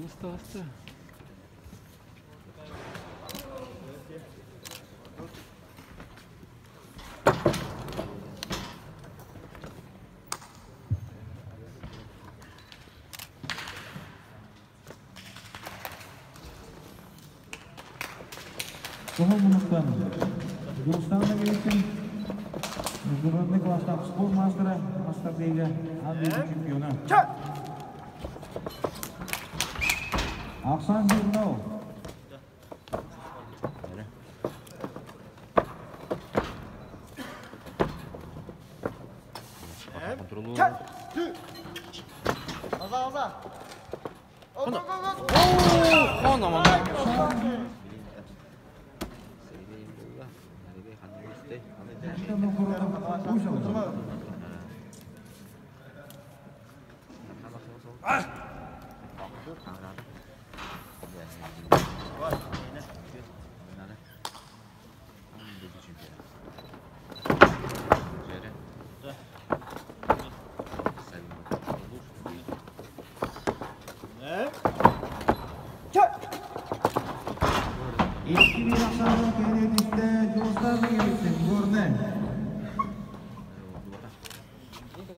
Дьулус таҕыста. Тоһол мунуктан Дьулустаан Ноговицын международный класстаах спорт маастара, мастардыыга аан дойду чемпиона. Ахсан Жирнов. Икки биир ахсаанын кэһинэ түстэ Дьулустаан Ноговицын, Горнай.